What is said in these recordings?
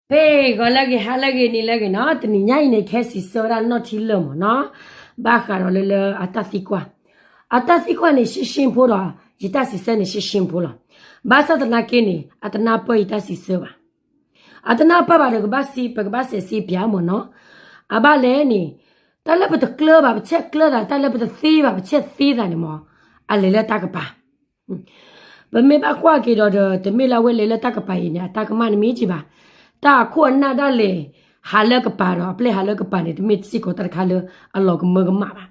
ဖဲဂီၤလၢအဂ့ၤ ဟါလၢအဂ့ၤ နံၤလၢအဂ့ၤနီၤ, တနံၤညါအံၤန့ၣ် ကဟဲစံးဆၢဝဲဒၣ်နီၢ်ထံလၢာ်မ့ၢ်နီၤ, ဘၣ်ဃးဒီးလၢလၢအတၢ်သံကွၢ်, အတၢ်သံကွၢ်န့ၣ် ရှင်းရှင်းဖိဒီး ယတၢ်စံးဆၢန့ၣ် ရှင်းရှင်းဖိလီၤ. ဘၣ်ဆၣ်သနာ်က့န့ၣ် အတနၢ်ပၢၢ်ယတၢ်စံးဆၢဘၣ်. အတနၢ်ပၢၢ်ဘၣ်ဒီး ကဘၣ်စံး ပကဘၣ်စဲးစံးပၠးမ့ၢ်နီၤ. အဘၣ်လဲၣ်န့ၣ် တၢ်လၢပတကျၢၤဘၣ် ပဆဲးကျၢၤသး, တၢ်လၢပတသ့ဘၣ် ပဆဲးသ့သးန့ၣ်မ့ၢ် အလဲၤလၢတၢ်ကပၤ ပမ့ၢ်ဘၣ်ကွၢ်က့ၤဒီးဒီး တမ့ၢ်လၢအဝဲလဲၤလၢတၢ်ကပၤအံၤန့ၣ် အတၢ်ကမၣ်န့ၣ်မ့ၢ်က့ၤဘၣ်. တၢ်အခိၣ်အနၢ်ဒၣ်လဲာ် ဟးလၢကပၤဒီး အပျဲၢ်ဟးလၢကပၤန့ၣ် တမ့ၢ်စ့ၢ်ကီးတၢ်တခါလၢအလီၤကမၢကမၣ်ဘၣ်.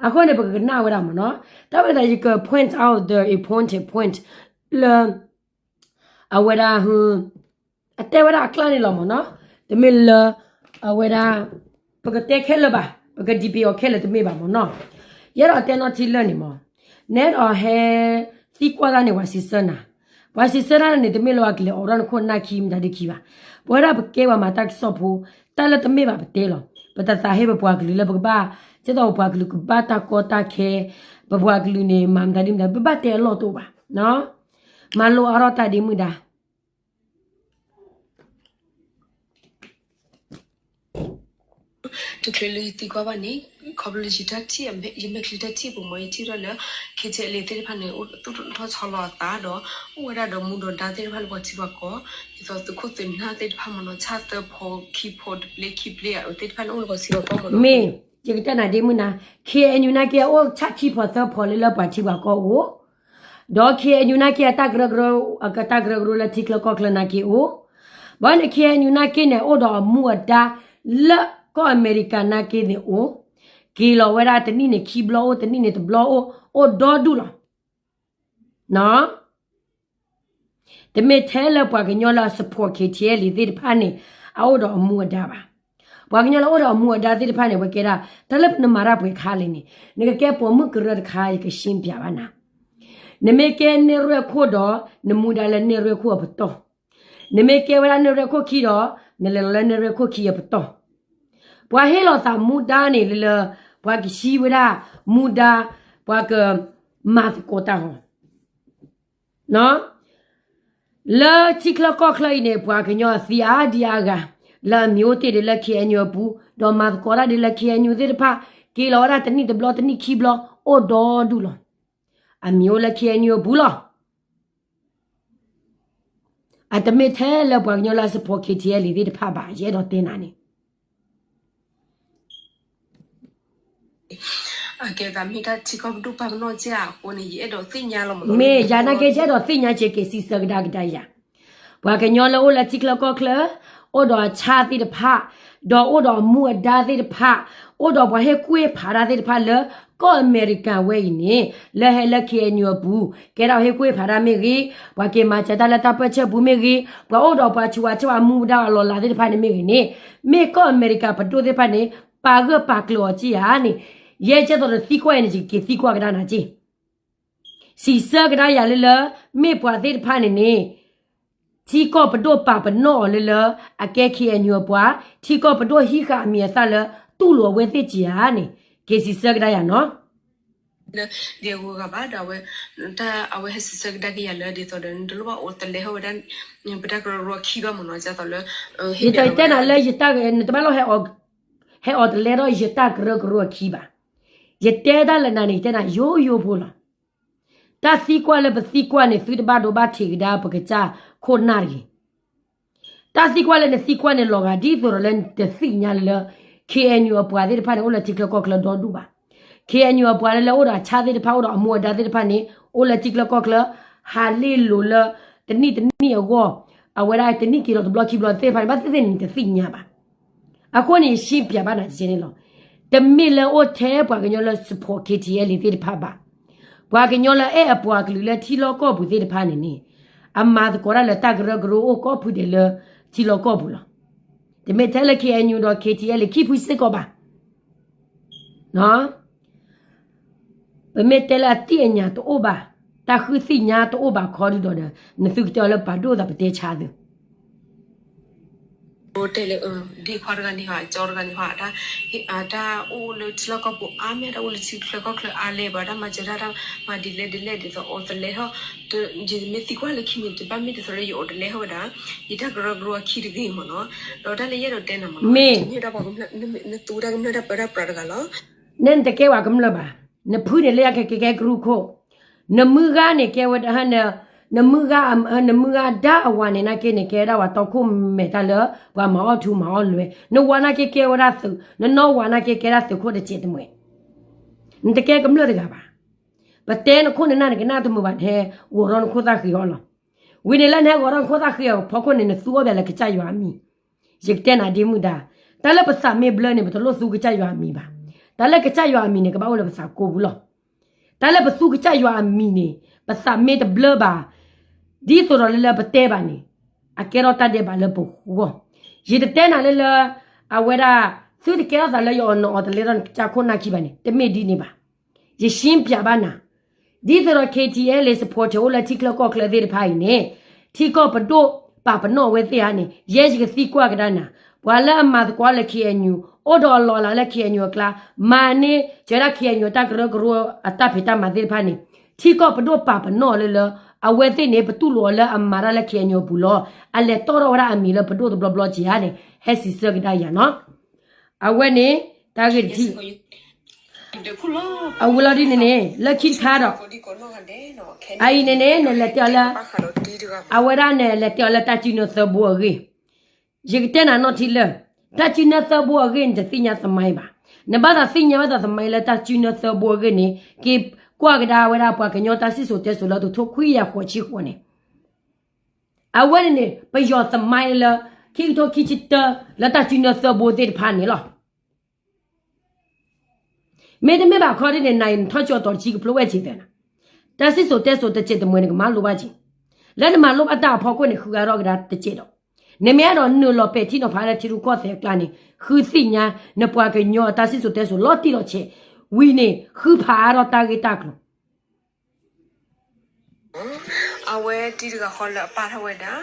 အဃိန့ၣ် ပကကနၣ်ဝဲဒၣ်မ့ၢ်နီၤ. တၢ်ဝဲဒၣ်ယက point out the important point လၢ အဝဲဒၣ် အတဲဝဲဒၣ်အကျါန့ၣ်လီၤမ့ၢ်နီၤ. တမ့ၢ်လၢ အဝဲဒၣ် ပကတဲခဲလၢာ်ဘၣ်, ပက debate အီၤခဲလၢာ်တမ့ၢ်ဘၣ်မ့ၢ်နီၤ. ယအဲၣ်ဒိးတဲနီၢ်ထံလၢာ်န့ၣ်မ့ၢ် နဲဒိးဟဲသံကွၢ်တၢ်န့ၣ် ပှၤစံးဆၢနၤ, ပှၤစံးဆၢတၢ်န့ၣ် တမ့ၢ်လၢပှၤကလဲၤအိးထီၣ်နခိၣ်နၢ်ခံမတၤဒုခံဘၣ်. ပဝဲဒၣ်ပကဲပှၤမၤတၢ်ကစီၣ်ဖိ, တၢ်လၢတမ့ၢ်ဘၣ်ပတဲလီၤ. ပတသးဟ့ပပှၤကလုာ်လၢပကဘၣ် ဒ်သိးပပှၤကလုာ်ကဘၣ်တၢ်ကီတၢ်ခဲ, ပပှၤကလုာ်န့ၣ် မၤမတၤဒ်မတၤ ပဘၣ်တဲအလီၢ်တအိၣ်ဘၣ်. မၤလိအါထီၣ်တၢ်ဒ့မုၣ်ဒါ တချုးလၢယသံကွၢ်ဘၣ်န့ၣ်, ခီဖျိလၢယတၢ်ထံၣ်, ယမဲာ်ချံတၢ်ထံၣ်အပူၤမ့ၢ် ယထံၣ်ဝဲဒၣ်လၢ ခ့ထ့လ့သ့ၣ်တဖၣ်န့ၣ် အိၣ်သူၣ်ထီၣ်ဆီလီၤအသးဒီး အိၣ်ဝဲဒၣ်ဒီးမူဒီးဒါသ့ၣ်တဖၣ်လၢပှၤထံပှၤကီၢ်, ဒ်သိးသုးခိၣ်သုးနၢ်သ့ၣ်တဖၣ်မ့ၢ်နီၤ ဆၣ်သၢဖီခံဖီတဘျ့ခံဘျ့သ့ၣ်တဖၣ်န့ၣ် အိၣ်လၢပှၤထံပှၤကီၢ်မ့ၢ်နီၤ. မ့ၢ်, ယကတဲနၤဒ့မုၣ်နၤ, ခ့အဲၣ်ယူၣ်နာ်က့ အိၣ်ဆၣ်ခံဖီသၢဖီလၢလၢပှၤထံပှၤကီၢ်အိၣ် ဒီး ခ့အဲၣ်ယူၣ်နာ်က့ အတၢ်ကရၢကရိ, အတၢ်ကရၢကရိလၢထံချၢကီၢ်ချၢနာ်က့အိၣ်, ဘၣ်န့ၣ် ခ့အဲၣ်ယူၣ်နာ်က့န့ၣ် အိၣ်ဒီးအမူအဒါလၢကီၢ်အမဲရကၤနာ်က့န့ၣ်အိၣ်, က့ၤလီၤဝဲဒၣ်တနံၣ်န့ၣ်ခံဘျီအိၣ်, တနံၣ်န့ၣ်တဘျီအိၣ်, အိၣ်ဒီဒူၣ်လီၤ. တမ့ၢ်ထဲလၢပှၤကညီလၢအ support KTLA သ့ၣ်တဖၣ်န့ၣ် အအိၣ်ဒီးအမူအဒါဘၣ်. ပှၤကညီလၢအိၣ်ဒီးအမူအဒါသ့ၣ်တဖၣ်န့ၣ် ပကဲဒၣ် တၢ်လၢပနမၤတၢ်ပှဲၤခါလံန့ၣ် နကကဲပိာ်မုၣ်ကရၢတခါ ယကရှင်းပြဘၣ်နၤ. နမ့ၢ်ကဲနဲၣ်ရွဲၣ်ခိၣ်ဒီး နမူဒါလၢနဲၣ်ရွဲၣ်ခိၣ်အပတီၢ်, နမ့ၢ်ကဲဝဲဒၣ်နဲၣ်ရွဲၣ်ခိၣ်ခံဒီး နလဲၤလီၤလၢနဲၣ်ရွဲၣ်ခိၣ်ခံအပတီၢ်. ပှၤဟ့ၣ်လီၤသးမူဒါန့ၣ်လၢလၢ ပှၤကဟံးဝဲဒၣ်မူဒါ ပှၤကမၤသကိးတၢ်ဂီၤ လၢထံချၢကီၢ်ချၢအံၤန့ၣ် ပှၤကညီအသံအါဒံအါဂၤ လၢအမံၤအိၣ်တ့ၢ်ဒံးလၢ KNU အပူၤ, ဒီးမၤသကိးတၢ်ဒံးလၢ KNU သ့ၣ်တဖၣ်, က့ၤလီၤဝဲဒၣ်တနံၣ်တဘျီ တနံၣ်ခံဘျီ အိၣ်ဒီဒူၣ်လီၤ. အမံၤအိၣ်လၢ KNU အပူၤလီၤ. အတမ့ၢ်ထဲလၢပှၤကညီလၢအ support KTLA သ့ၣ်တဖၣ်ဘၣ်, ယအဲၣ်ဒိးတဲနၤန့ၣ် အကဲသးမ့ၢ်တၢ်ထံကီၢ်ပဒိၣ်ပာ်ပနီၣ်ကဲအဃိန့ၣ် ယအဲၣ်ဒိးသ့ၣ်ညါလီၤမ့ၢ်နီၤ. မ့ၢ်ယၤနာ်က့ ယအဲၣ်ဒိးသ့ၣ်ညါက့ၤ က့ၤစံးဆၢကဒါကဒါယၤ, ပှၤကညီလၢအိၣ်လၢထံချၢကီၢ်ချၢ, အိၣ်ဒီးအဆၣ်သ့ၣ်တဖၣ်, ဒီးအိၣ်ဒီးအမူအဒါသ့ၣ်တဖၣ်, အိၣ်ဒီးပှၤဟ့ၣ်ကူၣ်ဟ့ၣ်ဖးတၢ်သ့ၣ်တဖၣ်လၢ ကီၢ်အမဲရကၤဝဲအံၤန့ၣ် လၢဟဲလၢ KNU အပူၤ, ကဲဒၣ်ဟ့ၣ်ကူၣ်ဟ့ၣ်ဖးတၢ်မ့ၢ်ဂ့ၤ, ပှၤက့ၤမၤစၢၤတၢ်လၢတၢ်ပၢဆှၢပူၤမ့ၢ်ဂ့ၤ, ပှၤအိၣ်ဒီးပှၤဆူးဝါဆူးဝါအမူဒါအလီၢ်အလၤသ့ၣ်တဖၣ်န့ၣ်မ့ၢ်ဂ့ၤန့ၣ်, မ့ၢ်ကီၢ်အမဲရကၤပဒိၣ်သ့ၣ်တဖၣ်န့ၣ် ပာ်ဂၢၢ်ပာ်ကျၢၤအီၤက့ဧါန့ၣ်, ယဲကဲသိးဒီးသံကွၢ်အံၤန့ၣ် ယက့ၤသံကွၢ်ကဒါနၤက့ စံးဆၢကဒါယၤလၢလၢ မ့ၢ်ပှၤသ့ၣ်တဖၣ်န့ၣ်န့ၣ် ထံကီၢ်ပဒိၣ်ပာ်ပနီၣ်အီၤလၢလၢ အကဲ KNU အပှၤ, ထံကီၢ်ပဒိၣ်ဟံးဃာ်အမံၤအသၣ်လၢ တူၢ်လိာ်အဝဲသ့ၣ်က့ဧါန့ၣ်, က့ၤစံးဆၢကဒါယၤနီၤ. လၢဒ်အဂုၤအဂၤဘၣ်ဒီးအဝဲ, တၢ်အဝဲဟဲစံးဆၢကဒါက့ၤယၤလၢဒ်သိးဒီး နတလိၣ်ဘၣ်အိးတလဲထီၣ်ဝဲဒၣ် ပတၢ်ကရၢကရိအခံဘၣ်မ့ၢ်နီၤ, ဒ်သိးလၢ ယတဲနၤလၢယတၢ်, နတဘၣ်လိၣ် ဟဲအိးတလဲထီၣ်ယတၢ်ကရၢကရိအခံဘၣ်. ယတဲတၢ်လၢနၤန့ၣ် ယတဲနၤယိယိဖိလီၤ. တၢ်သံကွၢ်လၢပသံကွၢ်န့ၣ် သုတဘၣ်ဒိဘၣ်ထံးကဒါပကစၢ်ခိၣ်နၢ်တဂ့ၤ. တၢ်သံကွၢ်လၢနသံကွၢ်န့ၣ် လီၤဂာ်ဒ်သိးဒီးလၢနတသ့ၣ်ညါလၢလၢ KNU အပှၤသ့ၣ်တဖၣ်န့ၣ် အိၣ်လၢထံချၢကီၢ်ချၢဒီဒူၣ်ဘၣ်. KNU အပှၤလၢလၢအိၣ်ဒီးအဆၣ်သ့ၣ်တဖၣ် အိၣ်ဒီးအမူအဒါသ့ၣ်တဖၣ်န့ၣ် အိၣ်လၢထံချၢကီၢ်ချၢ ဟးလ့လိာ်လၢ တနံၣ်တနံၣ်အဂီၢ်, အဝဲဒၣ်တနံၣ်က့ၤလီၤတဘျီခံဘျီသ့ၣ်တဖၣ်န့ၣ် ဘၣ်သ့ၣ်သ့ၣ်န့ၣ် နတသ့ၣ်ညါဘၣ်. အဃိန့ၣ် ယရှင်းပြဘၣ်နၤတကဲန့ၣ်လီၤ. တမ့ၢ်လၢအိၣ်ထဲပှၤကညီလၢ support KTLA သ့ၣ်တဖၣ်ဘၣ်. ပှၤကညီလၢအဲၣ်အပှၤကလုာ်လၢထံလီၢ်ကီၢ်ပူၤသ့ၣ်တဖၣ်န့ၣ်န့ၣ်, အမၤသကိးတၢ်လၢတၢ်ကရၢကရိအိၣ်ကိးဖုဒဲးလၢထံလီၢ်ကီၢ်ပူၤလီၤ. တမ့ၢ်ထဲလၢ KNU ဒီး KTLA ခံဖုစ့ၢ်ကီးဘၣ်. ပမ့ၢ်တဲလၢအတံၢ်အညၣ်တအိၣ်ဘၣ်, တၢ်ဃုသ့ၣ်ညါတအိၣ်ဘၣ်ခီဒုဒီးဒီး နသုကတဲအီၤလၢပာ်ဒိၣ်သးပတဲဆါသု. တဲလၢ ဒ့ခွါတဂၤန့ၣ်ဟီ ကၠီတဂၤန့ၣ်ဟီ တၢ်အိၣ်လၢထံလီၢ်ကီၢ်ပူၤအါမး တၢ်အိၣ်လၢထံချၢကီၢ်ချၢအါလဲၣ်ဘၣ် တၢ်မၤစၢၤတၢ် တၢ်မၤဒ်လဲၣ်ဒ်လဲၣ်ဒ်သိးအီၤတလဲၤထီၣ် ယမ့ၢ်သံကွၢ်လၢခံန့ၣ် တဘၣ်မ့ၢ်ဒ်သိးလၢယအိၣ်တလဲၤထီၣ်ဝဲဒၣ် ယတၢ်ကရၢကရိအခံတဂ့ၤမ့ၢ်နီၤ ဒီးတၢ်လၢယအဲၣ်ဒိးတဲနၤမ့ၢ်နီၤ မ့ၢ် နသူတၢ်ကမျၢၢ်တၢ်ပၢတၢ်ပြးတဂၤလီၤ နဲနတကဲဝဲကမျၢၢ်ဘၣ်, နဖုန့ၣ်လၢယကကဲကဲကရူၢ်ခိၣ်, နမုၢ်ဂၤန့ၣ်ကဲဝဲဒၣ် နမုၢ်ဂၤ နမုၢ်ဂၤဒါအဝၤန့ၣ် နာ်က့န့ၣ် ကဲဝဲဒၣ်ဝဲတီခိၣ်မဲာ်တၢ်လၢ ပှၤမၤအီၣ်ထူမၤအီၣ်လွဲ, နဝၤနာ်က့ကဲဝဲဒၣ်သုး, နနီၢ်ဝၤနာ်က့ကဲဒၣ်သုးခိၣ်တစဲးတမှဲၤ, နတကဲကမျၢၢ်တဂၤဘၣ်. ပတဲနခိၣ်နနၢ်န့ၣ် ကနၣ်တမုာ်ဘၣ် နဟဲဂီၤထီၣ်နခိၣ်သၣ်ဃံအီၤလီၤ. ဝံၤန့ၣ်လၢနဟဲဂီၤထီၣ်နခိၣ်သၣ်ဃံအီၤဖီခိၣ်န့ၣ် နသူအီၣ်ဘၣ်လၢကစၢ်ယွၤအမံၤ ယကတဲနၤဒ့မုၣ်ဒါ, တၢ်လၢပသးမ့ၢ်ဘျၢန့ၣ် ပတလိၣ်သူကစၢ်ယွၤအမံၤဘၣ်. တၢ်လၢကစၢ်ယွၤအမံၤန့ၣ် ကဘၣ်အိၣ်လၢပသးကိးပူၤလီၤ. တၢ်လၢပသူကစၢ်ယွၤအမံၤန့ၣ် ပသးမ့ၢ်တဘျၢဘၣ်, ဒ်သိးဒီးလၢလၢပတဲဘၣ်န့ၣ် အကဲထီၣ်တၢ်ဒဲးဘးလၢပဂီၢ်. ယတတဲနၤလၢလၢ အဝဲဒၣ် သုတကဲထီၣ်သးလၢယအီၣ်နအီၣ်တလဲထီၣ်နကစၢ်ခိၣ်နၢ်ခံဘၣ်န့ၣ် တမ့ၢ်ဒ်န့ၣ်ဘၣ်. ယရှင်းပြဘၣ်နၤ, ဒ်သိးဒီး KTLA supporter အိၣ်လၢထံချၢကီၢ်ချၢသ့ၣ်တဖၣ်အံၤန့ၣ်, ထံကီၢ်ပဒိၣ်ပာ်ပနီၣ်အဝဲသ့ၣ်ဧါန့ၣ်, ယဲယကသံကွၢ်ကဒါနၤ, ပှၤလၢအမၤသကိးလၢ KNU အိၣ်ဒီးအလီၢ်လၤလၢ KNU အကျါ, မၤန့ၢ်စၢၤဒၣ် KNU အတၢ်ကရၢကရိအတၢ်ဖံးတၢ်မၤသ့ၣ်တဖၣ်န့ၣ်, ထံကီၢ်ပဒိၣ်ပာ်ပနီၣ်လၢလၢ အဝဲသ့ၣ်န့ၣ် ပတူၢ်လိာ်အီၤလၢအမၤတၢ်လၢ KNU အပူၤလီၤ. အလဲၤတီၣ်ထီၣ်ဝဲဒၣ်အမံၤလၢပဒိၣ်တဘျီဘျီက့ၤဧါန့ၣ်, ဟဲစံးဆၢကဒါယၤနီၤ. အဝဲန့ၣ် တၢ်ဂ့ၢ်တထံၣ် အဝံၤလီၤဒ်န့ၣ်န့ၣ် လၢခံတခါဒီး အအံၤန့ၣ်န့ၣ် နလဲၤတဲအီၤလၢ အဝဲဒၣ်နလဲၤတဲအီၤလၢတၢ်စုနၢသၢဘိအဂ့ၢ်, ယကတဲနၤနီၢ်ထံလၢ တၢ်စုနၢသၢဘိအဂ့ၢ်န့ၣ် တသ့ၣ်ညါသမိုင်းဘၣ်. နဘၣ်သးသ့ၣ်ညါဘၣ်သးသမိုင်းလၢတၢ်စုနၢသၢဘိအဂ့ၢ်န့ၣ် က့ၤကွၢ်ကဒါဝဲဒၣ်ပှၤကညီတၢ်စံၣ်စိၤတဲစိၤလၢတထိခွံကယၤဃိးဆံဃိးန့ၣ် အဝဲန့ၣ်န့ၣ် ပယီၤသမိုင်းလၢ ခံကထိခံဆံတၢ လၢတၢ်စုနၢသၢဘိသ့ၣ်တဖၣ်န့ၣ်လီၤ. မ့တမ့ၢ်ဘၣ်ခီဒ်န့ၣ် နၤအံၤနထီၣ်ကၠီၤတီၤတဆံကဖျိဝဲစ့ၢ်သနာ်, တၢ်စံၣ်စိၤတဲစိၤတစဲးတမှဲၤန့ၣ် ကမၤလိဘၣ်က့ၤ, လၢနမၤလိဘၣ်တၢ်အဖီခိၣ်န့ၣ် ဃုဂၤထီၣ်ကဒါတစဲးဒီး, နမ့ၢ်အဲၣ်ဒိးနုာ်လီၤပဲာ်ထံနီၤဖးလၢထံရူၢ်ကီၢ်သဲးအကျါန့ၣ် ဃုသ့ၣ်ညါ နပှၤကညီအတၢ်စံၣ်စိၤတဲစိၤလီၤတံၢ်လီၤဆဲး, ဝံၤန့ၣ် ဃုဖးအါထီၣ်တၢ်ဂ့ၢ်တၢ်ကျိၤ အဝဲတံၤတဂၤဃီလၢအပာ်ထီၣ်ဝဲဒၣ်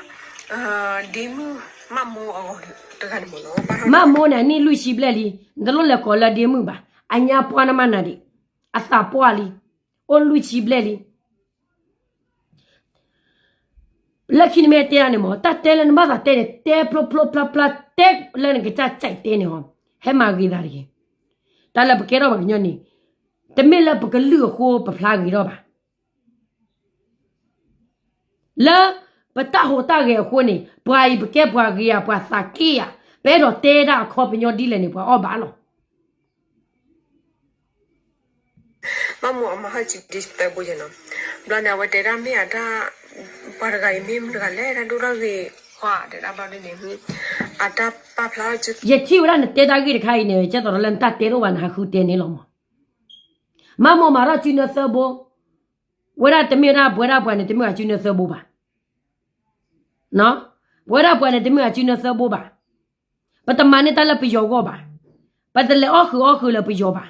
ဒ့မုၣ်မးမိၢ်အဂီၢ်တဂၤန့ၣ်မ့ၢ်နီၤ, မးမိၢ်န့ၣ် အနံၣ်လွံၢ်ဆံဘျဲၣ်လံ, နတလိၣ်လဲၤကိးလၢဒ့မုၣ်ဘၣ်, အညါပှၢ်နမးနၤဒံး, အသးပှၢ်လံ, အိၣ်လွံၢ်ဆံဘျဲၣ်လံ. လၢခံနမ့ၢ်တဲဒၣ်န့ၣ်မ့ၢ် တၢ်တဲလၢနဘၣ်သးတဲန့ၣ် တဲဖျိဖျိဖျါဖျါ တဲလၢနကစၢ်စဲးတဲန့ၣ်ဟီ, ဟဲမၤဂ့ၤသးတဂ့ၤ. တၢ်လၢပကဲထီၣ်ပှၤကညီန့ၣ် တမ့ၢ်လၢပကလုၢ်အဃိပဖျါဂ့ၤထီၣ်ဘၣ်. လၢပတၢ်ဟူးတၢ်ဂဲၤအဃိန့ၣ် ပှၤအံၤပကဲပှၤဂ့ၤဧါ ပှၤသးက့ဧါ, ပအဲၣ်ဒိးတဲဒၣ်အခီပညီဒ်လဲၣ်န့ၣ် ပှၤအီၣ်ဘၣ်လီၤ. ဘၣ်မ့ၢ်အမၤဟီၣ်စံးဒ်သၢဘိယဲနီၤ, ဘျီန့ၣ် အဝဲတဲဒၣ်မ့ၢ်အတၢ် ပှၤတဂၤအံၤမ့ၢ်မတၤတဂၤလဲၣ် တၢ်ဒိၣ်တၢ်ဂ့ၤ ပှၤတဲဒၣ်ဘျီဒ်န့ၣ် အတၢ်ပာ်ဖျါ ယထံၣ်ဝဲဒၣ်နတဲတၢ်ဂ့ၢ်တခါအံၤန့ၣ် ကဲသိးဒီးလၢနတၢ်တဲတအိၣ်ဘၣ် နဟးဃုတဲန့ၣ်လီၤမး. မၤမိၢ်မၤထီၣ်စုနၢသၢဘိ, ဝဲဒၣ်တမ့ၢ်ဒၣ်ပဝဲဒၣ်ပှၤန့ၣ် တမ့ၢ်အစုနၢသၢဘိဘၣ်. ပဝဲဒၣ်ပှၤန့ၣ်တမ့ၢ်အစုနၢသၢဘိဘၣ်. ပတမၤန့ၢ်တၢ်လၢပယီၤဂီၢ်ဘၣ်. ပတလဲၤအီၣ်ဃုာ်အီၣ်ဃုာ်လၢပယီၤဘၣ်.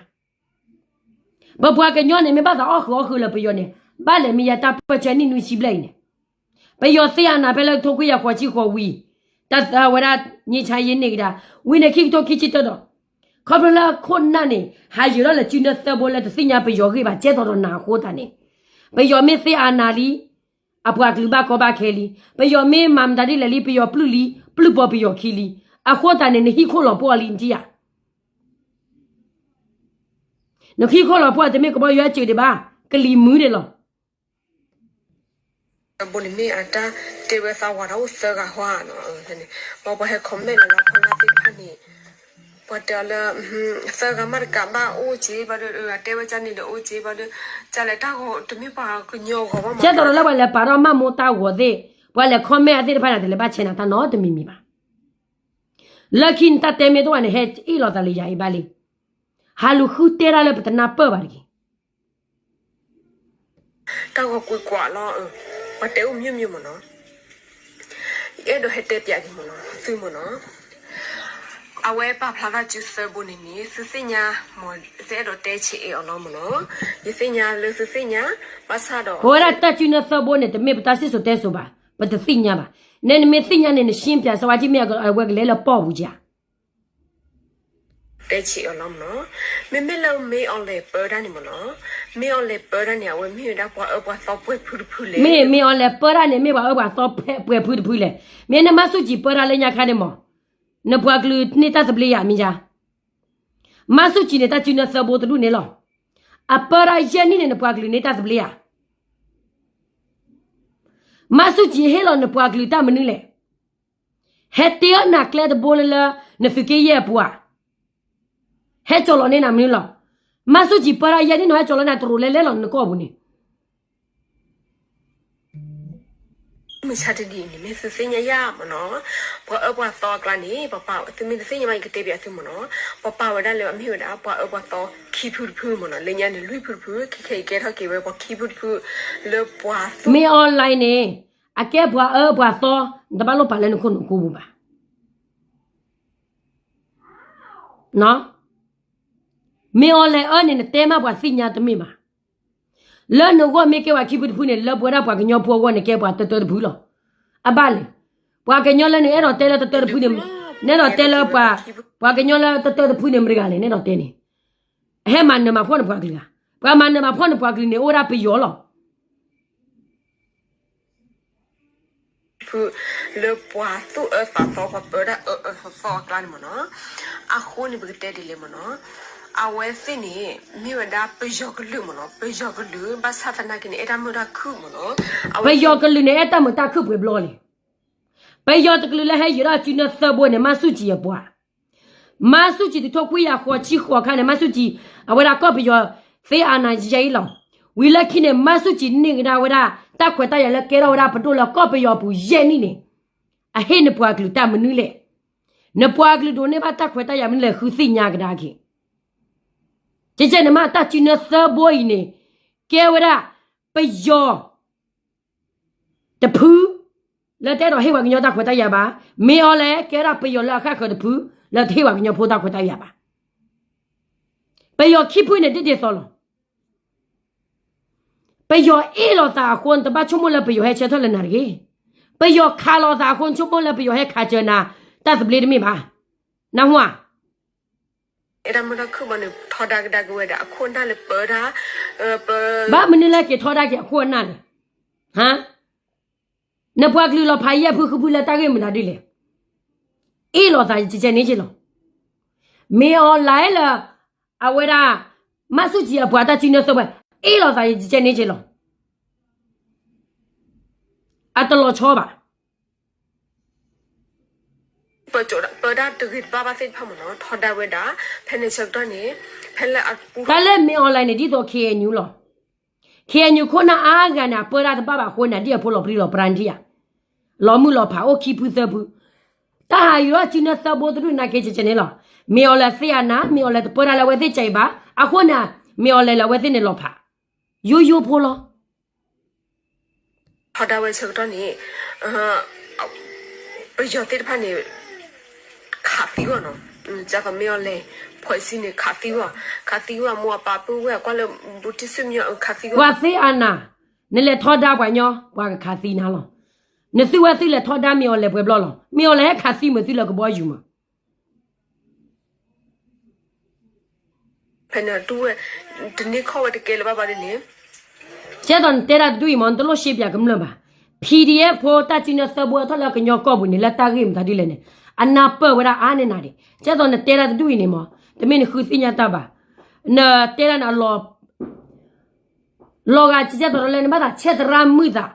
ပပှၤကညီန့ၣ် မ့ၢ်ဘၣ်သးအီၣ်ဃုာ်အီၣ်ဃုာ်လၢပယီၤန့ၣ် ဘၣ်လဲၤမ့ၢ်ယဲတၢ်ပၢၢ်ဆၢနံၣ်နွံဆံဘျဲၣ်အံၤန့ၣ်, ပယီၤသ့ၣ်အနၤဖဲလၢထိခွံကယၤဃိးဆံဃိးဝံၤ, တၢ်သးဝဲဒၣ် ငြိမ်းချမ်းရေး န့ၢ်ကဒါ, ဝံၤန့ၣ်ခံကထိခံဆံတၢဒီး, ခီဖျိလၢခိၣ်နၢ်န့ၣ် ဟးယၢၤထီၣ်လၢစုနၢသၢဘိလၢတသ့ၣ်ညါပယီၤဂ့ၢ်ဘၣ် ကဲသိးဒီးနၤအဃိသတးန့ၣ်, ပယီၤမ့ၢ်သ့အနၤလံ, အပှၤကလုာ်ဘၣ်ကီဘၣ်ခဲလံ, ပယီၤမ့ၢ်မၤမတၤဒ်လဲၣ်လံ, ပယီၤပျုၢ်လံပျုၢ်ဘီပယီၤခံလံ, အဃိသတးန့ၣ် နဟံၣ်ခိၣ်လီၤပှီၢ်လံနထံၣ်ဧါ. နဟံၣ်ခိၣ်လီၤပှီၢ်တမ့ၢ်ကဘီယူၤအစၢၤဒံးဘၣ်, ကလံၤမုၢ်ဒံးလီၤ. ဘိန့ၣ်မ့ၢ်အတၢ်တဲဝဲသးဝးတၢ်အိၣ်သၢဂၤဟီဧါ, ဘၣ်ပှၤဟဲ comment လၢလီၤဖီလာ်သ့ၣ်တဖၣ်န့ၣ်, ပှၤတဲအီၤလၢ သၢဂၤမးတကးဘၣ်အိၣ်က့ၤဘၣ်ဒီး တဲဝဲကန့ၣ်ဒီးအိၣ်က့ၤဘၣ်ဒီး ကလဲၤတၢ်ဂီၤတမ့ၢ်ပှၤကညီဂီၤဘၣ်မး, ကဲသိးဒီးလၢပှၤလဲၤပာ်ထီၣ်မးမိၢ်တၢ်ဂီၤသ့ၣ်, ပှၤလဲၤ comment အသ့ၣ်တဖၣ်န့ၣ် တလဲၤဘၣ်ဆဲးနၤတၢ်နီတမံၤမံၤဘၣ်. လၢခံနတၢ်တဲမ့ၢ်တအိၣ်ဘၣ်န့ၣ် ဟဲအ့ၣ်လိာ်သးလၢယၤအံၤဘၣ်လံ. ဟးလူၤဃုတဲတၢ်လၢပတနၢ်ပၢၢ်ဘၣ်တဂ့ၤ. တၢ်ဂီၤကွံာ်ကွာ်လီၤ, ပှၤတဲအိၣ်မ့ၢ်မ့ၢ်မ့ၢ်နီၤ, ယအဲၣ်ဒိးဟဲတဲပၠးက့ၤမ့ၢ်နီၤ, သုမ့ၢ်နီၤ, အဝဲပာ်ဖျါထီၣ်စုသၢဘိန့ၣ်န့ၣ် သုသ့ၣ်ညါမ့ၢ် သုအဲၣ်ဒိးတဲဆံးအဲၣ်အီၤလီၤမ့ၢ်နီၤ, ယသ့ၣ်ညါလၢသုသ့ၣ်ညါ, ဘၣ်ဆၣ်ဒီး ပဝဲဒၣ်တၢ်စုနၢသၢဘိန့ၣ် တမ့ၢ်ပတၢ်စံၣ်စိၤတဲစိၤဘၣ်. ပတသ့ၣ်ညါဘၣ်. နဲနမ့ၢ်သ့ၣ်ညါန့ၣ် နရှင်းပြစဝါတံၢ်မ့ၢ်အဝဲကလဲၤလၢပီၢ်ပူၤဧါ. တဲဆံးအီၤလီၤမ့ၢ်နီၤ. မ့မ့ၢ်လၢ မင်းအောင်လှိုင် ပၢတၢ်န့ၣ်မ့ၢ်နီၤ, မင်းအောင်လှိုင် ပၢတၢ်န့ၣ် အဝဲမ့ၢ်ဝဲဒၣ်ပှၤအၢပှၤသီပှဲၤဖုတဖုလဲၣ်. မ့ၢ် မင်းအောင်လှိုင် ပၢတၢ်န့ၣ် မ့ၢ်ပှၤအၢပှၤသီပှဲၤဖုတဖုလဲၣ်. မ့ၢ်နမၤဆူၣ်ကံၤပၢတၢ်လၢညါခါန့ၣ်မ့ၢ် နပှၤကလုာ်န့ၢ်တၢ်သဘျ့ဧါ မ့ၢ်ဧါ. မၤဆူၣ်ကံၤန့ၣ် တၢ်စုနၢသၢဘိတဒူၣ်န့ၣ်လီၤ. အပၢတၢ်ယဲၢ်နံၣ်န့ၣ် နပှၤကလုာ်န့ၢ်တၢ်သဘျ့ဧါ. မၤဆူၣ်ကံၤဟ့ၣ်လီၤနပှၤကလုာ်တၢ်မနုၤလဲၣ်. ဟဲတ့အီၣ်နၤကျဲတဘိလၢလၢ နသုးက့ယဲၢ်အပူၤဧါ. ဟဲကၠီၤလီၤန့ၢ်နၤမနုၤလီၤ. မၤဆူၣ်ကံၤပၢတၢ်ယဲၢ်နံၣ်န့ၣ် ဟဲကၠီၤလီၤန့ၢ်နၤတရူးလဲလဲလီၤ နကီၢ်ပူၤန့ၣ် မုၢ်ဆါတနံၤအံၤန့ၣ် မ့ၢ်သုသ့ၣ်ညါယၤမ့ၢ်နီၤ, ပှၤအၢပှၤသီအကျါန့ၣ် ပပၢ်ဝဲ သုမ့ၢ်တသ့ၣ်ညါဘၣ် ယကတဲပၠးသုမ့ၢ်နီၤ, ပပၢ်ဝဲဒၣ်လၢအမ့ၢ်ဝဲဒၣ် ပှၤအၢပှၤသီခံဖုတဖုမ့ၢ်နီၤ, လၢညါန့ၣ် လွံၢ်ဖုတဖု, ခဲခဲအံၤကဲထီၣ်က့ၤဝဲပှၤခံဖုတဖု, လၢပှၤသူၣ် မင်းအောင်လှိုင်န့ၣ် အကဲပှၤအၢပှၤသီ, နတဘၣ်လိၣ်ပာ်လၢနခိၣ်နူာ်ကိပူၤဘၣ်. မင်းအောင်လှိုင်အၢန့ၣ် နတဲမးပှၤသ့ၣ်ညါတမ့ၢ်ဘၣ်. လၢနဂီၢ်မ့ၢ်ကဲပှၤခံဖုတဖုန့ၣ် လၢပဝဲဒၣ်ပှၤကညီဖိအဂီၢ်န့ၣ် ကဲပှၤတၢတၢတဖုလီၤ. အဘၣ်လဲၣ်. ပှၤကညီလၢနအဲၣ်ဒိးတဲလၢတၢတၢတဖုန့ၣ်, နအဲၣ်ဒိးတဲလၢ ပှၤကညီလၢတၢတၢတဖုန့ၣ် မတဂၤလဲၣ် နအဲၣ်ဒိးတဲန့ၣ်, အဟဲမၤနၢၤမၤဖှီၣ်နပှၤကလုာ်ဧါ. ပှၤမၤနၢၤမၤဖှီၣ်နပှၤကလုာ်န့ၣ် အိၣ်ဝဲဒၣ်ပယီၤလီၤ. ဖု လၢပှၤသူၣ်အၢသးသီ ပှၤပၢတၢ်အၢအၢသီသီအကျါန့ၣ်မ့ၢ်နီၤ, အဃိန့ၣ် ပကတဲဒ်လဲၣ်မ့ၢ်နီၤ, အဝဲသ့ၣ်န့ၣ် မ့ၢ်ဝဲဒၣ်ပယီၤကလုာ်မ့ၢ်နီၤ, ပယီၤကလုာ် ဘၣ်ဆၣ်သနာ်က့န့ၣ် အဲၣ်တၢ်မုာ်တၢ်ခုၣ်မ့ၢ်နီၤ, ပယီၤကလုာ်န့ၣ် အဲၣ်တၢ်မုာ်တၢ်ခုၣ်ပှဲၤဘျီလံ. ပယီၤတကလုာ်လၢဟဲယံၤထီၣ်စုနၢသၢဘိန့ၣ် မၤဆူၣ်ကံၤအပှၤ မၤဆူၣ်ကံၤတထိခွံကယၤဃိးဆံဃိးခါန့ၣ် မၤဆူၣ်ကံၤ အဝဲဒၣ်ကီၢ်ပယီၤသ့အနၤယဲအံၤလီၤ. ဝံၤလၢခံန့ၣ် မၤဆူၣ်ကံၤန့ၢ်ကဒါဝဲဒၣ် တၢ်ခွဲးတၢ်ယာ်လၢကဲထီၣ်ဝဲဒၣ်ပဒိၣ်လၢကီၢ်ပယီၤပူၤယဲၢ်နံၣ်န့ၣ်, အဟ့ၣ်နပှၤကလုာ်တၢ်မနုၤလဲၣ်. နပှၤကလုာ်ဒိးန့ၢ်ဘၣ်တၢ်ခွဲးတၢ်ယာ်မနုၤလဲၣ် ဃုသ့ၣ်ညါကဒါက့ၤ. ကဲကဲန့ၣ်မး တၢ်စုနၢသၢဘိအံၤန့ၣ် ကဲဝဲဒၣ် ပယီၤ တဖု လၢတအဲၣ်ဒိးဟ့ၣ်ပှၤကညီတၢ်ခွဲးတၢ်ယာ်ဘၣ်. မ့ၢ်အီၤလဲၣ် ကဲဒၣ်ပယီၤလၢအဃၣ်ဃၢၤတဖု လၢတဟ့ၣ်ပှၤကညီဖိတၢ်ခွဲးတၢ်ယာ်ဘၣ်. ပယီၤခံဖုန့ၣ်ဒ်ဒ်သိးလီၤ. ပယီၤအ့ၣ်လိာ်သးအဃိ နတဘၣ်ဆိကမိၣ်လၢပယီၤဟဲဆၢထၢၣ်လၢနၤတဂ့ၤ. ပယီၤခးလိာ်သးအဃိ နဆိကမိၣ်လၢပယီၤဟဲခးစၢၤနၤ တၢ်သဘျ့တမ့ၢ်ဘၣ်. နၢ်ဟူဧါ. အဲၣ်တၢ်မုာ်တၢ်ခုၣ်ဘၣ်န့ၣ် ထီဒါကဒါက့ၤဝဲဒၣ် အခိၣ်အနၢ်လၢပၢတၢ်, ဘၣ်မနုၤလၢက့ၤထီဒါက့ၤအခိၣ်အနၢ်လဲၣ်. ဟါ, နပှၤကလုာ်လီၤဖးယဲၢ်ဖုဃုဖုလၢတၢ်ဂ့ၢ်မတၤဒ်လဲၣ်. အ့ၣ်လိာ်သးယကဲန့ၣ်က့လီၤ. မ့ၢ်အီၤလဲၣ်လၢ အဝဲဒၣ် မၤဆူၣ်ကံၤအပှၤတၢ်စုနၢသၢဘိ အ့ၣ်လိာ်သးယကဲန့ၣ်က့လီၤ. အတလီၤဆီဘၣ်. ပၢတၢ်တဂ့ၤတဘၣ်ဘၣ်သ့ၣ်တဖၣ်မ့ၢ်နီၤ ထီဒါဝဲဒၣ် ဖဲန့ၣ်ဆၢကတီၢ်န့ၣ် ဖဲလၢအပူၤ တၢ်လၢမ့ၢ်အီၤလဲၣ်န့ၣ် ဒ်သိး KNU လီၤ. KNU ခိၣ်နၢ်အါဂၤန့ၣ် အပၢတၢ်တဘၣ်ဘၣ်အဃိန့ၣ် ဒ်အဖိလီၤပြံလီၤပြါထံၣ်ဧါ, လီၤမုၢ်လီၤဖး အိၣ်ခံဖုသၢဖု, တၢ်ဟးယံၤထီၣ်စုနၢသၢဘိတဒူၣ်န့ၣ်က့ၤကဲန့ၣ်လီၤ. မ့ၢ်အီၤလဲၣ်သ့ၣ်အနၤ မ့ၢ်အီၤလဲၣ်တပၢတၢ်လၢအဝဲသ့ၣ်ကဲအံၤဘၣ် အဃိန့ၣ် မ့ၢ်အီၤလဲၣ်လၢအဝဲသ့ၣ်န့ၣ်လီၤဖး ယိယိဖိလီၤ. ထီဒါဝဲဆၢကတီၢ်န့ၣ် ပယီၤသ့ၣ်တဖၣ်န့ၣ် ခးသံဂီၢ်နီၤ, ကၢ်သိးမ့ၢ်အီၤလဲၣ် ဖီၣ်စံန့ၣ် ခးသံဂီၢ်, ခးသံဂီၢ် မိၢ်အပၢ်ပုၢ်ဝဲၢ်ကွၢ်လၢ ဘူးတံၢ်စုမညီ ခးသံဂီၢ် ပှၤသ့ၣ်အနၤ, နလဲၤထီဒါပှၤညီ ပှၤကခးသံနၤလီၤ. နသုဝဲသုလဲၤထီဒါမ့ၢ်အီၤလဲၣ်ပှဲၤဘျီလီၤ. မ့ၢ်အီၤလဲၣ်ဟဲခးသံမုာ်သုလၢကဘီယူၤမး ဖဲန့ၣ်တူၢ်ဝဲ တန့ၢ်ခီၣ်ဝဲတကဲလၢၤဘၣ်ဘၣ်ဒ်န့ၣ်, ကဲသိးနတဲဒၣ်တဒူၣ်အံၤမ့ၢ် နတလိၣ်ရှဲပၠးကမျၢၢ်ဘၣ်. PDF ဖိတၢ်စုနၢသၢဘိထီၣ်လၢကညီကီၢ်ပူၤန့ၣ် လၢတၢ်ဂ့ၢ်မတၤဒ်လဲၣ်န့ၣ် အနၢ်ပၢၢ်ဝဲဒၣ်အါန့ၢ်နၤဒံး. ကဲသိးနတဲဒၣ်တဒူၣ်အံၤန့ၣ်မ့ၢ် တမ့ၢ်နဃုသ့ၣ်ညါတၢ်ဘၣ်. နတဲဒၣ်န့ၣ်အလီၤ လီၤဂာ်ကဲသိးဒီးလၢနဘၣ်သးဆဲးသရၣ်မုၣ်သး,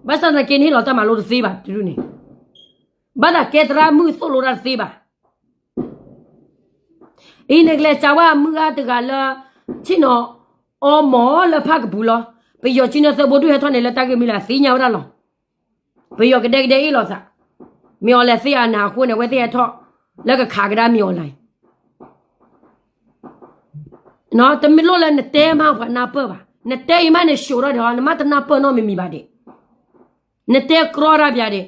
ဘၣ်ဆၣ်သနာ်က့နဟ့ၣ်လီၤတၢ်မၤလိတသ့ဘၣ်တဒူၣ်န့ၣ်, ဘၣ်သးကဲသရၣ်မုၣ်သိၣ်လိတၢ်တသ့ဘၣ်. အံၤန့ၣ်ကလဲၤစံးဝဲမုၢ်ဂၤတဂၤလၢ ဆ့ၣ်နီၤအီမီၢ်လၢဖးကပူၤလီၤ. ပယီၤစုနၢသၢဘိဒူၣ်ဟဲထီၣ်န့ၣ်လၢတၢ်ဂ့ၢ်မနုၤလဲၣ်သ့ၣ်ညါဝဲဒၣ်လီၤ. ပယီၤကဒဲကဒဲအ့ၣ်လိာ်သး, မ့ၢ်အီၤလဲၣ်သ့ၣ်အနၤအဃိန့ၣ် အဝဲသ့ၣ်ဟဲထီၣ် လၢကခးကဒါမ့ၢ်အီၤလဲၣ် တမ့ၢ်လိၣ်လၢနတဲမးပှၤနၢ်ပၢၢ်ဘၣ်. နတဲအံၤမးန့ၣ် ၡိးထီၣ်ဒံးအီၤ နမ့ၢ်တနၢ်ပၢၢ်နီတမံၤမံၤဘၣ်ဒံး. နတဲကြီတၢ်ပၠးဒံး.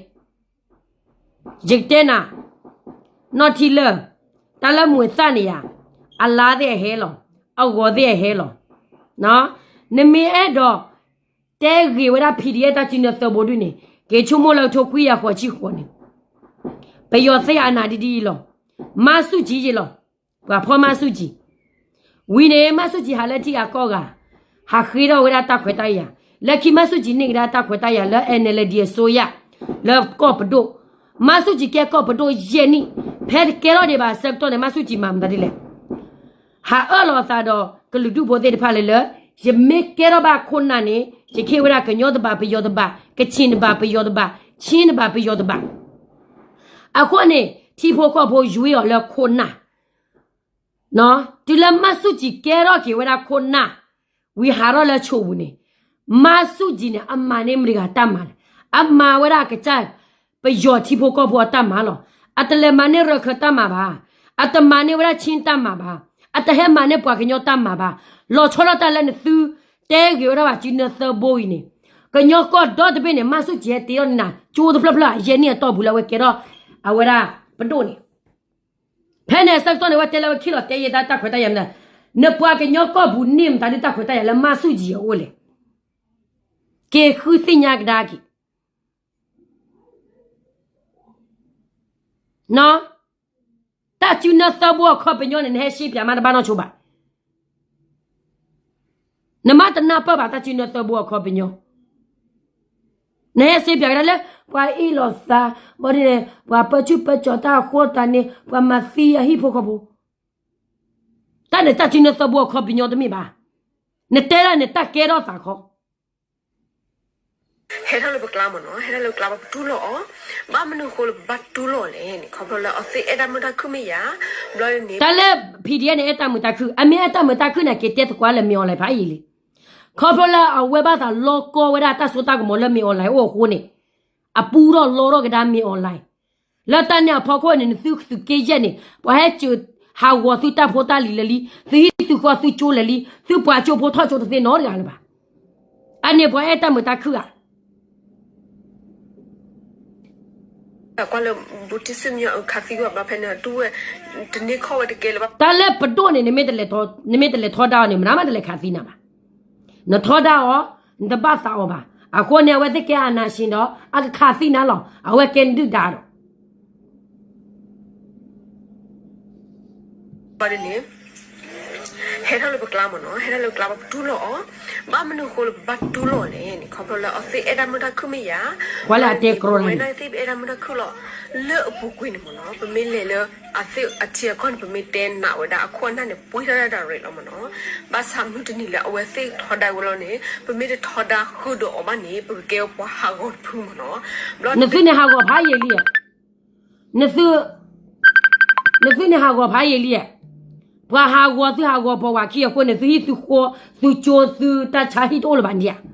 ယကတဲနၤ, နီၢ်ထံလၢၢ်, တၢ်လၢမူၤသၣ်န့ၣ်ယၤ, အလါသ့ၣ်အဟဲလီၤ, အဂီၤသ့ၣ်အဟဲလီၤ. နမ့ၢ်အဲၣ်ဒိး တဲဂ့ၤဝဲဒၣ် PDF တၢ်စုနၢသၢဘိဒူၣ်န့ၣ်, က့ၤဆိကမိၣ်လၢကထိခွံကယၤဃိးဆံဃိးန့ၣ်, ပယီၤသ့ၣ်အနးဒ်ဒ်အံၤလီၤ. မါဆူၣ်ကံယံၤလီၤ. ပှၤဖီၣ်မါဆူၣ်ကံ, ဝံၤန့ၣ် မါဆူၣ်ကံဟးလၢထံဂၤကီၢ်ဂၤ, ဟးဃ့ထီၣ်ဝဲဒၣ်တၢ်ခွဲးတၢ်ယာ်, လၢခံမါဆူၣ်ကံန့ၢ်ကဒါတၢ်ခွဲးတၢ်ယာ်လၢ NLD အစိုးရ, လၢကီၢ်ပဒိၣ်, မါဆူၣ်ကံကဲကီၢ်ပဒိၣ်ယဲၢ်နံၣ်, ဖဲတကဲထီၣ်ဒံးဘၣ်အဆၢကတီၢ်န့ၣ် မါဆူၣ်ကံမၤမတၤဒ်လဲၣ်. ဟးအၢၣ်လီၤအသးဒီးကလုာ်ဒူၣ်ဖိသ့ၣ်တဖၣ်လၢလၢ, ယမ့ၢ်ကဲထီၣ်ဘၣ်ခိၣ်နၢ်န့ၣ် ယကဟ့ၣ်ဝဲဒၣ်ကညီတဘးပယီၤတဘး, ကချ့ၣ်တဘးပယီၤတဘး, ခ့ၣ်တဘးပယီၤတဘး. အဃိန့ၣ် ထံဖိကီၢ်ဖိယွ့အီၤလၢခိၣ်နၢ်, တုၤလၢမါဆူၣ်ကံကဲထီၣ်က့ၤဝဲဒၣ်ခိၣ်နၢ်, ဝံၤဟးထီၣ်လၢဆိပူၤန့ၣ်, မါဆူၣ်ကံန့ၣ် အမၤန့ၢ်မတၤတဂၤတၢ်မၤလဲၣ်. အမၤဝဲဒၣ်အကစၢ် ပယီၤထံဖိကီၢ်ဖိအတၢ်မၤလီၤ. အတလဲၤမၤန့ၢ်ရခၢၣ်တၢ်မၤဘၣ်. အတမၤန့ၢ်ဝဲဒၣ်ခ့ၣ်တၢ်မၤဘၣ်. အတဟဲမၤန့ၢ်ပှၤကညီတၢ်မၤဘၣ်. လီၤဆီဒၣ်တၢ်လၢနသုတဲဂ့ၤဝဲဒၣ်ဘၣ်စုနၢသၢဘိအံၤန့ၣ်, ကညီကီၢ်ဒီတဘ့ၣ်န့ၣ် မါဆူၣ်ကံဟဲတ့ထီၣ်နၤ ကၠိတဖျၢၣ်ဖျၢၣ်အယဲၢ်နံၣ်အတီၢ်ပူၤလၢအဝဲကဲထီၣ်အဝဲဒၣ်ပဒိၣ်န့ၣ်, ဖဲန့ၣ်အဆၢကတီၢ်န့ၣ် အဝဲတဲလၢအဝဲခံလီၤတဲယဲၢ်တၢ်ခွဲးတၢ်ယာ်မတၤ, နပှၤကညီကီၢ်ပူၤန့ၢ်မတၤဒ်တၢ်ခွဲးတၢ်ယာ်လၢမါဆူၣ်ကံအအိၣ်လဲၣ်. က့ၤဃုသ့ၣ်ညါကဒါက့ၤ တၢ်စုနၢသၢဘိအခီပညီန့ၣ် နဟဲရှင်းပြမးတဘၣ်နီၢ်ဆိဘၣ်. နမ့ၢ်တနၢ်ပၢၢ်ဘၣ်တၢ်စုနၢသၢဘိအခီပညီ, နဟဲရှင်းပြကဒါလၢ ပှၤအ့ၣ်လိာ်သး, ဘၣ်ဒ်န့ၣ် ပှၤပၢဆူၣ်ပၢကၠီၤတၢ်အဃိသတးန့ၣ် ပှၤမၤသံအဟံၣ်ဖိဃီဖိ, တၢ်န့ၣ်တၢ်စုနၢသၢဘိအခီပညီတမ့ၢ်ဘၣ်. နတဲဒၣ်န့ၣ်တၢ်ကဲထီၣ်သးခီ ဟဲထီၣ်လၢပကျါမ့ၢ်နီၤ, ဟဲထီၣ်လၢပကျါ ပတူၢ်လိာ်အီၤ, ဘၣ်မနုၤအဃိလၢပဘၣ်တူၢ်လိာ်လဲၣ်န့ၣ် ခီဖျိလၢအဝဲသ့ၣ်အဲၣ်တၢ်မုာ်တၢ်ခုၣ်မ့ၢ်ယၤ, ဘျီန့ၣ် တၢ်လၢ ဖံးဒံးအ့ၣ် န့ၣ် အဲၣ်တၢ်မုာ်တၢ်ခုၣ်, အမ့ၢ်အဲၣ်တၢ်မုာ်တၢ်ခုၣ်န့ၣ် က့ၤတဲသကိးလၢမ့ၢ်အီၣ်လဲၣ်ဖးယံာ်လံ. ခီဖျိလၢအဝဲဘၣ်သးလီကီဝဲဒၣ်တၢ်စိတၢ်ကမီၤလၢမ့ၢ်အီၣ်လဲၣ်အအိၣ်အဃိန့ၣ်, အပူထီၣ်လီထီၣ်ကဒါမ့ၢ်အီၣ်လဲၣ်. လၢတၢ်န့ၣ်အဖီခိၣ်န့ၣ် နသုသုးက့ယဲၢ်န့ၣ် ပှၤဟဲစၢၤဟးဂီၤသုတၢ်ဖိတၢ်လံၤလၢာ်လံ, သုဟံၣ်သုဃီသုကၠိလၢာ်လံ, သုပှၤကၠိဖိထီၣ်ကၠိတသ့နီတဂၤလၢၤဘၣ်. အန့ၣ်ပှၤအဲၣ်တၢ်မုာ်တၢ်ခုၣ်ဧါ. ကွၢ်လၢ ဘူးတံၢ်စုမညီ ခးသံကွၢ်ဘျီဖဲန့ၣ် တူၢ်ဝဲ တန့ၢ်ခီၣ်ဝဲတကဲလၢၤဘၣ်. တၢ်လၢပဒိၣ်န့ၣ် နမ့ၢ်တလဲၤထီဒါအီၤန့ၣ် မနုၤမးတလဲၤခးသံနၤဘၣ်. နထီဒါအီၤ, နတဘၣ်သးအီၤဘၣ်. အဃိန့ၣ် အဝဲသ့ၣ်ကဲအနၢ်ဆံးဒီး အကခးသံနၤလီၤ. အဝဲကဲနဒုၣ်ဒါဒီး ဘၣ်ဒ်န့ၣ် ဟဲထီၣ်လၢပကျါမ့ၢ်နီၤ, ဟဲထီၣ်လၢပကျါ ပတူၢ်လိာ်အီၤ, ဘၣ်မနုၤအဃိလၢပဘၣ်တူၢ်လိာ်လဲၣ်န့ၣ် ခီဖျိလၢအဝဲသ့ၣ်အဲၣ်တၢ်မုာ်တၢ်ခုၣ်မ့ၢ်ယၤ, ပဝဲဒၣ်သ့ၣ်ပအဲၣ်တၢ်မုာ်တၢ်ခုၣ်လီၤ. လၢအပူၤကွံာ်န့ၣ်မ့ၢ်နီၤ, ပမ့ၢ်လဲၤလၢ အဝဲသ့ၣ်အထံအကီၢ်န့ၣ် ပမ့ၢ်တဲနးဝဲဒၣ်အခိၣ်အနၢ်န့ၣ် ပှ့ၤထီၣ်ဒၣ်တၢ်ရ့းလီၤမ့ၢ်နီၤ. ဘၣ်ဆၣ်မုၢ်တနံၤလၢအဝဲသ့ၣ်ထီဒါဝဲလီၤန့ၣ် ပမ့ၢ်တထီဒါဃုာ်ဒီးအီၤဘၣ်န့ၣ် ပကကဲပှၤဟးဂီၤတဖုမ့ၢ်နီၤ. နသုန့ၣ်ဟးဂီၤဖးယံာ်လံဧါ. နသု နသုန့ၣ်ဟးဂီၤဖးယံာ်လံဧါ. ပှၤဟးဂီၤသုဟးဂီၤပိာ်ဝးခံအဃိန့ၣ် သုဟံၣ်သုဃီ သုကၠိသုတၢ်ဆါဟံၣ်တအိၣ်လၢၤဘၣ်န့ၣ်ဧါ.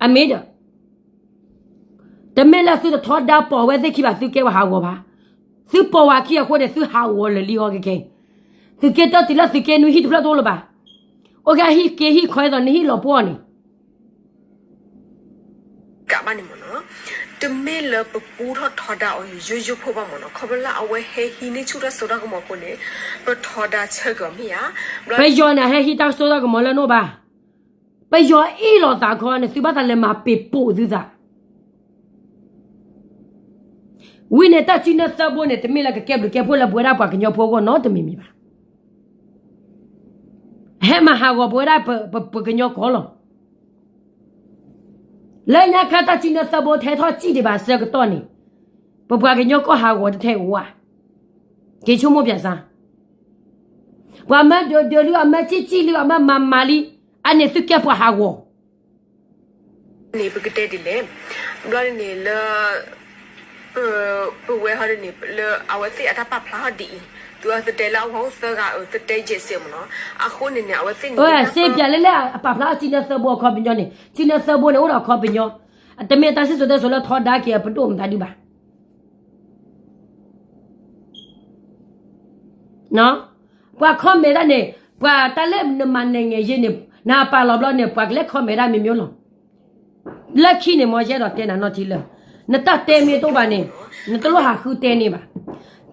အမ့ၢ်ဒီး တမ့ၢ်လၢသုတထီဒါပိာ်ဝဲသ့ၣ်ခံဘၣ် သုကဲပှၤဟးဂီၤဖး. သုပိာ်ဝးခံအဃိန့ၣ် သုဟးဂီၤလၢာ်လံဟီခဲခဲအံၤ. သုးက့တၢတုၤလၢသုးက့နွံဟံၣ်တဖျၢၣ်တအိၣ်လၢၤဘၣ်. အိၣ်ကဲဟံၣ်က့ဟံၣ်ခီအသိး နဟံၣ်လီၤပှီၢ်န့ၣ် ကးဘၣ်န့ၣ်မ့ၢ်နီၤ, တမ့ၢ်လၢပပူထီၣ်ထီဒါအီၤယိယိဖိဘၣ်မ့ၢ်နီၤ, ခီဖျိလၢအဝဲဟဲဟံးန့ၢ်ဆူၣ်တၢ်စိတၢ်ကမီၤအဃိန့ၣ် ပထီဒါဆၢက့ၤအီၤမ့ၢ်ဧါ. ပယီၤန့ၣ် ဟဲဟံးတၢ်စိတၢ်ကမီၤလၢနအိၣ်ဘၣ်. ပယီၤအ့ၣ်လိာ်သးခီန့ၣ် သုဘၣ်သးလဲၤမၤပ့ၤပိာ်သုသး ဝံၤန့ၣ် တၢ်စုနၢသၢဘိန့ၣ် တမ့ၢ်လၢကကဲဘျုးကဲဖှိၣ်လၢပဝဲဒၣ်ပှၤကညီဖိအဂီၢ်နီတမံၤမံၤဘၣ်. ဟဲမၤဟးဂီၤပဝဲဒၣ်ပကညီကီၢ်လီၤ. လၢညါခါ တၢ်စုနၢသၢဘိထဲထီၣ်စံၣ်ဒံးဘၣ်အဆၢကတီၢ်န့ၣ် ပပှၤကညီကီၢ်ဟးဂီၤတထဲဧါ. က့ၤဆိကမိၣ်ပၠးစၢ်, ပှၤမၢဒိးဒိးလံ အမၢဆံၣ်ဆံၣ်လံ အမၢမၤမၤလံ, အန့ၣ်သုကဲပှၤဟးဂီၤ န့ၣ် ပကတဲဒ်လဲၣ်. ဘျီန့ၣ်လၢ ပဝဲဟီဒ်န့ၣ် လၢအဝဲသ့ၣ်အတၢ်ပာ်ဖျါဟီဒ်အံၤ, သုအသတဲလၢအဝဲအိၣ်သၢဂၤအသတဲယဲၢ်စဲးမ့ၢ်နီၤ. အဃိန့ၣ်န့ၣ် အဝဲသ့ၣ်န့ၣ် စ့ပၠးလၢလၢအပာ်ဖျါအစုနၢသၢဘိအခီပညီန့ၣ်, စုနၢသၢဘိန့ၣ် အိၣ်ဒီးအခီပညီ, အတမ့ၢ်တၢ်စံၣ်စိၤတဲစိၤလၢထီဒါက့ၤအပဒိၣ်မတၤဒုဘၣ်. ပှၤ comment တၢ်န့ၣ် ပှၤတၢ်လၢနမၤနဲၣ်ငဲၤယ့န့ၣ် နဟးပာ်လီၤဘျီန့ၣ် ပှၤကလဲၤ comment တၢ်မ့ၢ်မ့ၢ်လီၤ. လၢခံန့ၣ် မ်ယအဲၣ်ဒိးတဲနၤနီၢ်ထံလၢာ်, နတၢ်တဲမ့ၢ်တအိၣ်ဘၣ်န့ၣ် နတလိၣ်ဟးဃုတဲန့ၣ်ဘၣ်.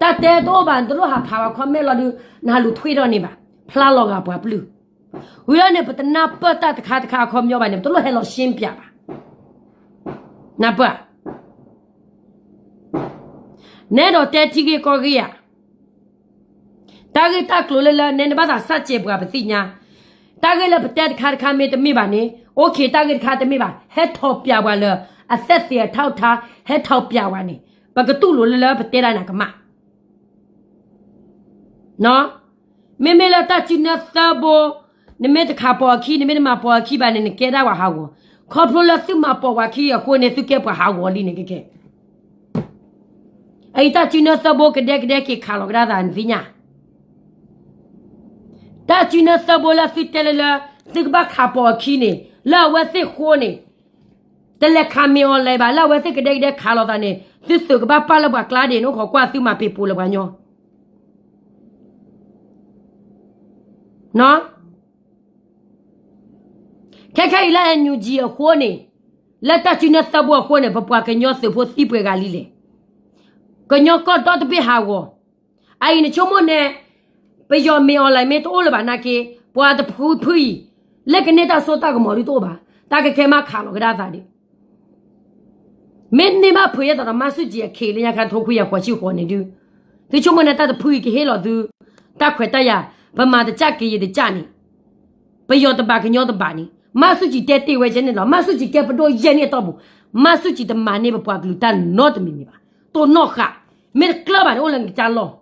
တၢ်တဲတအိၣ်ဘၣ် နတလိၣ်ဟးဖးဝဲ comment လီၤဒုး နဟးလူၤထွံၣ်ထီၣ်န့ၣ်ဘၣ်, ဖျါလီၤဂာ်ပှၤပျုၢ်. ဝံၤလီၤန့ၣ် ပတနၢ်ပၢၢ်တၢ်တခါတခါအခီပညီဘၣ်န့ၣ် ပတလိၣ်ဟဲလီၤရှင်းပၠးဘၣ်. နၢ်ပၢၢ်ဧါ. နဲဒိးတဲထံဂ့ၢ်ကီၢ်ဂ့ၢ်ဧါ. တၢ်ဂ့ၢ်တၢ်ကျိၤလၢလၢ နဲနဘၣ်သးစၢ်စဲးပှၤပသ့ၣ်ညါ. တၢ်ဂ့ၢ်လၢပတဲတခါတခါမ့ၢ်တမ့ၢ်ဘၣ်န့ၣ် okay တၢ်ဂ့ၢ်တခါတမ့ၢ်ဘၣ် ဟဲထီၣ်ပျးပှၤလၢ အသက်သေအထောက်အထား ဟဲထီၣ်ပျးပှၤန့ၣ် ပကတူၢ်လိာ်လၢလၢပတဲဒၣ်န့ၣ်ကမၣ် မ့မ့ၢ်လၢတၢ်စုနၢသၢဘိ နမ့ၢ်တခးပိာ်အခံ နမ့ၢ်တမၤပိာ်အခံဘၣ်န့ၣ် နကဲဒၣ်ပှၤဟးဂီၤ. ခီဖျိလၢသုမၤပိာ်ပှၤခံအဃိန့ၣ် သုကဲပှၤဟးဂီၤလံန့ၣ်ကကဲ အအံၤတၢ်စုနၢသၢဘိကဒဲကဒဲက့ၤခးလီၤကဒါသးနသ့ၣ်ညါ. တၢ်စုနၢသၢဘိလၢသုတဲလၢလၢ သုကဘၣ်ခးပိာ်အခံန့ၣ် လၢအဝဲသ့ၣ်ဃိန့ၣ် တလဲၤခးမ့ၢ်အီၤလဲၤဘၣ် လၢအဝဲသ့ၣ်ကဒဲကဒဲခးလီၤသးန့ၣ် သုသုးကဘၣ်ပာ်လၢပှၤကျါဒ့ၣ် နအိၣ်ခိးကွၢ်သုမၤပ့ၤပိာ်လၢပှၤညီ ခဲခဲအံၤလၢ NUG အဃိန့ၣ် လၢတၢ်စုနၢသၢဘိအဃိန့ၣ် ပပှၤကညီသုးဖိသံပှဲၤဂၤလံလဲၣ်. ကညီကီၢ်ဒီတဘ့ၣ်ဟးဂီၤ. အအံၤနဆိကမိၣ်န့ၣ် ပယီၤမ့ၢ်အီၤလဲၤမ့ၢ်တအိၣ်လၢၤဘၣ်နာ်က့ ပှၤတဖုဖုအံၤ လၢကန့ၢ်တၢ်စိတၢ်ကမီၤဒုတအိၣ်ဘၣ်. တၢ်ကခဲမးခးလီၤကဒါသးဒံး မ့ၢ်န့ၢ်ဘၣ်ဖုးယဲၢ်သးဒီး မၤဆူၣ်ကံးအခ့လၢညါခါထိခွံယၤဃိးဆံဃိးန့ၣ်ဒု သုဆိကမိၣ်န့ၣ်တၢ်တဖုအံၤကဟ့ၣ်လီၤသု တၢ်ခွဲးတၢ်ယာ် ပမၤတကးက့ၤယတကးန့ၣ် ပယီၤတဘၣ်ကညီတဘၣ်န့ၣ် မၤဆူၣ်ကံးတဲတ့ၢ်ဝဲယဲၢ်န့ၣ်လီၤ. မၤဆူၣ်ကံးကဲပဒိၣ်ယဲၢ်န့ၣ်အတီၢ်ပူၤ မၤဆူၣ်ကံးတမၤန့ၢ်ပပှၤကလုာ်တၢ်နီတမံၤမံၤဘၣ်. တိၢ်နီၣ်ဃာ် မ့ၢ်တကျၢၢ်ဘၣ်န့ၣ် အိၣ်လၢနကစၢ်လီၢ်